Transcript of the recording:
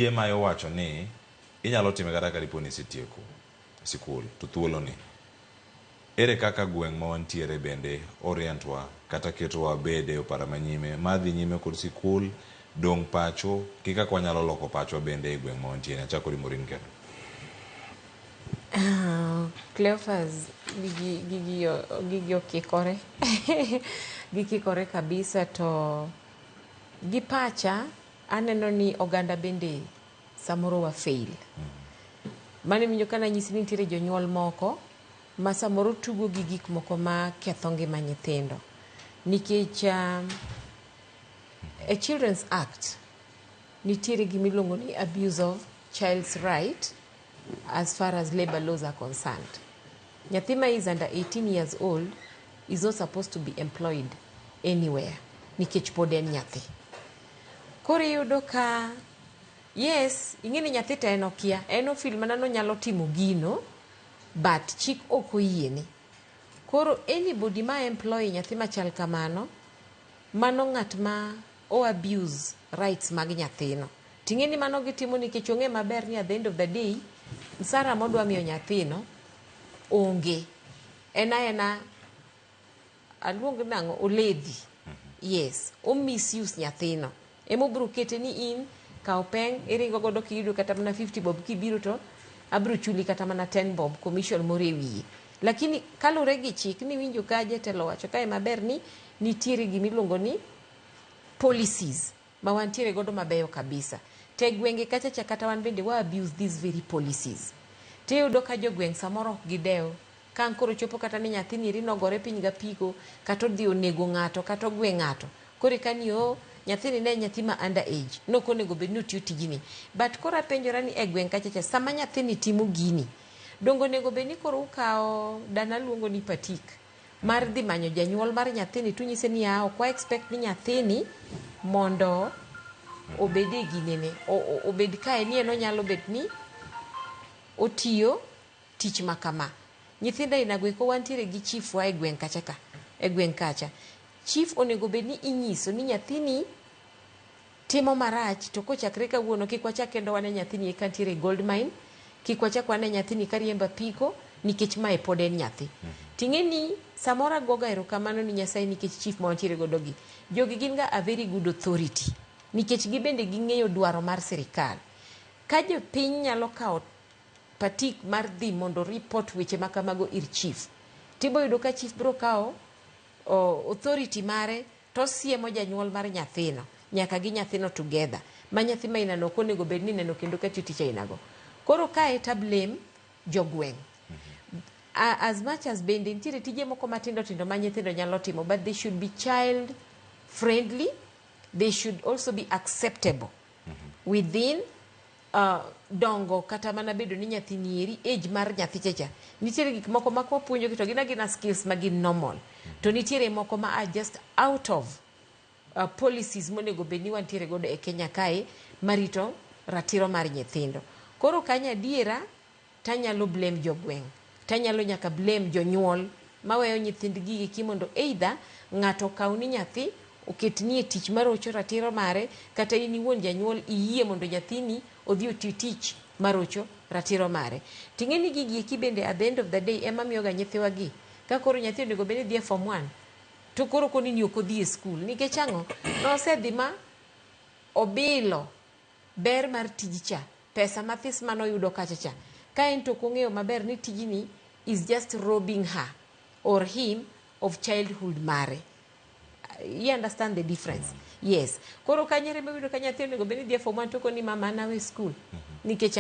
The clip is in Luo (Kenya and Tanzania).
EMI owacho ni inyalo time kata ka dipo ni isetieko sikul to thuoloni. Ere kaka gweng' ma wantiere bende orient wa kata ketowa wabed e opara manyime mar dhi nyime kod sikul, dong' pacho gi kaka wanyalo loko pachwa bende e gweng' ma wantiere. Achako kodi Maureen kendo. Cleophas, gigi okikore gikikore kabisa to gi pacha aneno ni oganda bende samoro wa fail. Mano emiyo ka nanyisi ni nitiere jonyuol moko ma samoro tugo gi gik moko ma ketho ngima nyithindo. Nikech e Children's Act nitiere gimiluongo ni abuse of child's right as far as labor laws are concerned. Nyathi ma is under 18 years old is not supposed to be employed anywhere nikech pod en nyathi. Koro iyudo ka yes, ing'e ni nyathi to en okia, en ofeel mana ni onyalo timo gino but chik ok oyiene. Koro anybody ma employ nyathi machal kamano, mano ng'at ma o abuse rights mag nyathino. Ting'e ni mano gitimo nikech ong'e maber ni at the end of the day, msara modwa miyo nyathino onge. En aena aluong nang'o oledhi. Yes, o misuse nyathino. Ema obiro kete ni in kaw peng iringo godo kiyudo kata mana 50 bob kibiro to abiro chuli kata mana 10 bob commission moro e wiye. Lakini kalure gi chik niwinjo ka jatelo owacho kae maber ni nitiere gimiluongo ni policies ma wantiere godo mabeyo kabisa. To e gwenge kacha cha kata wan bende wa abuse these very policies. Tiyudo ka jogweng' samoro ok gidew. Ka ang' koro chopo kata ni nyathini eri nogore piny gapiko kata odhi onego ng'ato kata ogwe ng'ato. Koro eka ni oh, nyathini ne en nyathi ma under age. Nok onego bed ni otiyo tijni. But koro apenjora ni e gweng' kacha cha sama nyathini timo gini, donge onego bed ni koro ukawo dana luongo ni patik mar dhi manyo janyuol mar nyathini tunyise ni ah, ok wa expect ni nyathini mondo obed e ginene obed kae ni en onyalo bet ni otiyo tich ma kama. Nyithindo ainago eko wantiere gi chief wa e gweng' kacha ka, e gweng' kacha. Chief onego bed ni inyiso ni nyathini timo marach to kochakre kawuono kik wachak kendo wane nyathini eka ntiere e gold mine, kik wachak wane nyathini kariembo apiko nikech mae pod en nyathi. Ting'e ni samoro agoga erokamano ni Nyasaye nikech chief ma wantiere godo gi. Jogi gin ga a very good authority nikech gibende ging'eyo dwaro mar sirikal. Ka jopiny nyalo kawo patik mar dhi mondo report weche ma kamago ir chief, tibo yudo ka chief biro kawo authority mare tosiemo janyuol mar nyathino nyaka gi nyathino together ma nyathi ma ainano ok onego bed ni ineno kendo katiyo tich ainago. Koro kae ta blame jogweng'. As much as bende nitiere tije moko matindo tindo ma nyithindo nyalo timo but they should be child friendly, they should also be acceptable within dongo kata mana bedo ni nyathi nieri age mar nyathi chacha nitiere gik moko ma kwapuonjogi to gin agina skills ma gin normal to nitiere moko ma are just out of policies monego bed ni wantiere godo e Kenya kae marito ratiro mar nyithindo. Koro kanyo adiera tanyalo blame jogweng', tanyalo nyaka blame jonyuol maweyo nyithindgi eki mondo either ng'ato okaw ni nyathi oketni e tich marocho ratiro mare kata in iwuon janyuol iyie mondo nyathini odhi oti tich marocho ratiro mare. Ting'e ni gigi eki bende at the end of the day ema miyoga nyithiwa gi ka koro nyathi onego bed ni dhi e form 1 to koro koni ni ok odhi e skul nikech ang'o nosedhi ma obilo ber mar tij cha pesa mathis manoyudo kacha cha ka en to ok ong'eyo maber ni tijni is just robbing her or him of childhood mare. You understand the difference? Yes. Koro kanyo ema iyudo ka nyathi onego bed ni dhi e form 1 to koni mama an awe skul nikech